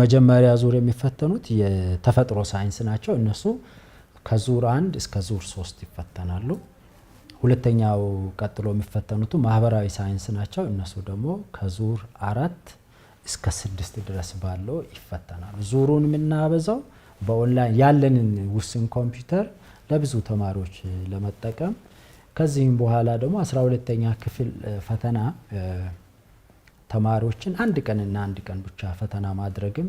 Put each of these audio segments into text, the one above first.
መጀመሪያ ዙር የሚፈተኑት የተፈጥሮ ሳይንስ ናቸው። እነሱ ከዙር 1 እስከ ዙር 3 ይፈተናሉ። ሁለተኛው ቀጥሎ የሚፈተኑት ማህበራዊ ሳይንስ ናቸው። እነሱ ደግሞ ከዙር 4 እስከ 6 ድረስ ባለው ይፈተናሉ። ዙሩን የምናበዛው በኦንላይን ያለንን ውስን ኮምፒውተር ለብዙ ተማሪዎች ለመጠቀም፣ ከዚህም በኋላ ደግሞ 12ኛ ክፍል ፈተና ተማሪዎችን አንድ ቀንና አንድ ቀን ብቻ ፈተና ማድረግም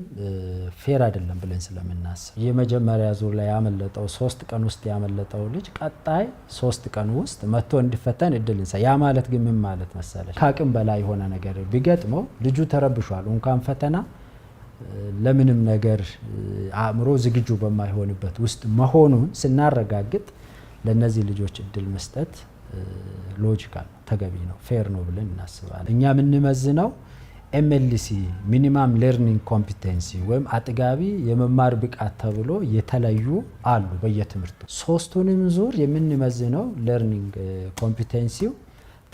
fair አይደለም ብለን ስለምናስብ፣ የመጀመሪያ ዙር ላይ ያመለጠው፣ 3 ቀን ውስጥ ያመለጠው ልጅ ቀጣይ 3 ቀን ውስጥ መጥቶ እንዲፈተን እድል እንሰ ያ ማለት ግን ምን ማለት መሰለሽ፣ ከአቅም በላይ የሆነ ነገር ቢገጥመው ልጁ ተረብሿል። እንኳን ፈተና ለምንም ነገር አእምሮ ዝግጁ በማይሆንበት ውስጥ መሆኑን ስናረጋግጥ ለእነዚህ ልጆች እድል መስጠት logical ነው፣ ተገቢ ነው፣ fair ነው ብለን እናስባለን። እኛ የምንመዝነው MLC፣ minimum learning competency ወይም አጥጋቢ የመማር ብቃት ተብሎ የተለዩ አሉ በየትምህርቱ። ሶስቱንም ዙር የምንመዝነው learning competency ው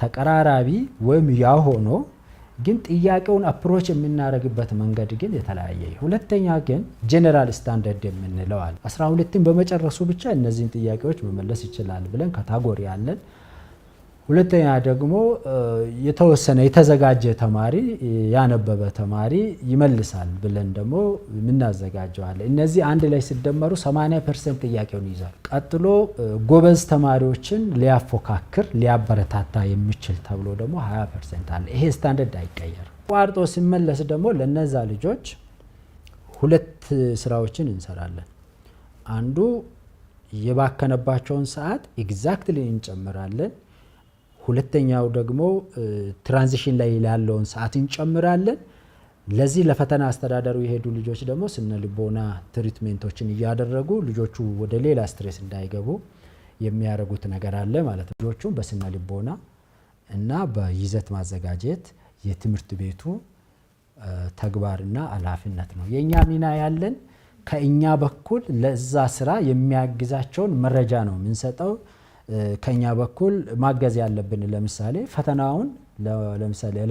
ተቀራራቢ ወይም ያው ሆኖ ግን ጥያቄውን approach የምናደርግበት መንገድ ግን የተለያየ። ሁለተኛ ግን general standard የምንለው አለ። 12ን በመጨረሱ ብቻ እነዚህን ጥያቄዎች መመለስ ይችላል ብለን category አለን። ሁለተኛ ደግሞ የተወሰነ የተዘጋጀ ተማሪ፣ ያነበበ ተማሪ ይመልሳል ብለን ደግሞ የምናዘጋጀው አለ። እነዚህ አንድ ላይ ሲደመሩ 80% ጥያቄውን ይይዛሉ። ቀጥሎ ጎበዝ ተማሪዎችን ሊያፎካክር፣ ሊያበረታታ የሚችል ተብሎ ደግሞ 20% አለ። ይሄ ስታንዳርድ አይቀየርም። ቋርጦ ሲመለስ ደግሞ ለነዛ ልጆች ሁለት ስራዎችን እንሰራለን። አንዱ የባከነባቸውን ሰዓት exactly እንጨምራለን። ሁለተኛው ደግሞ transition ላይ ያለውን ሰዓት እንጨምራለን። ለዚህ ለፈተና አስተዳደሩ የሄዱ ልጆች ደግሞ ስነ ልቦና treatment ኦችን እያደረጉ ልጆቹ ወደ ሌላ stress እንዳይገቡ የሚያደርጉት ነገር አለ ማለት ነው። ልጆቹን በስነ ልቦና እና በይዘት ማዘጋጀት የትምህርት ቤቱ ተግባርና ኃላፊነት ነው። የእኛ ሚና ያለን ከእኛ በኩል ለዛ ስራ የሚያግዛቸውን መረጃ ነው የምንሰጠው። ከኛ በኩል ማገዝ ያለብን ለምሳሌ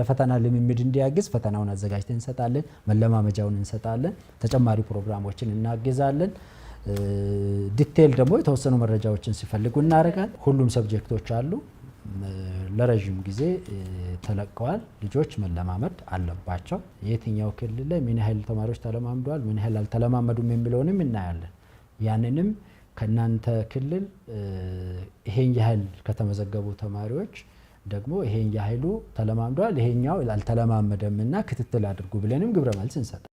ለፈተና ልምምድ እንዲያግዝ ፈተናውን አዘጋጅተን እንሰጣለን፣ መለማመጃውን እንሰጣለን፣ ተጨማሪ ፕሮግራሞችን እናግዛለን። Detail ደግሞ የተወሰኑ መረጃዎችን ሲፈልጉ እናደርጋለን። ሁሉም subject ኦች አሉ፣ ለረዥም ጊዜ ተለቀዋል። ልጆች መለማመድ አለባቸው። የትኛው ክልል ላይ ምን ያህል ተማሪዎች ተለማምደዋል፣ ምን ያህል አልተለማመዱም የሚለውንም እናያለን። ያንንም ከእናንተ ክልል ይሄን ያህል ከተመዘገቡ ተማሪዎች ደግሞ ይሄን ያህሉ ተለማምደዋል፣ ይሄኛው አልተለማመደም እና ክትትል አድርጉ ብለንም ግብረ መልስ እንሰጣለን።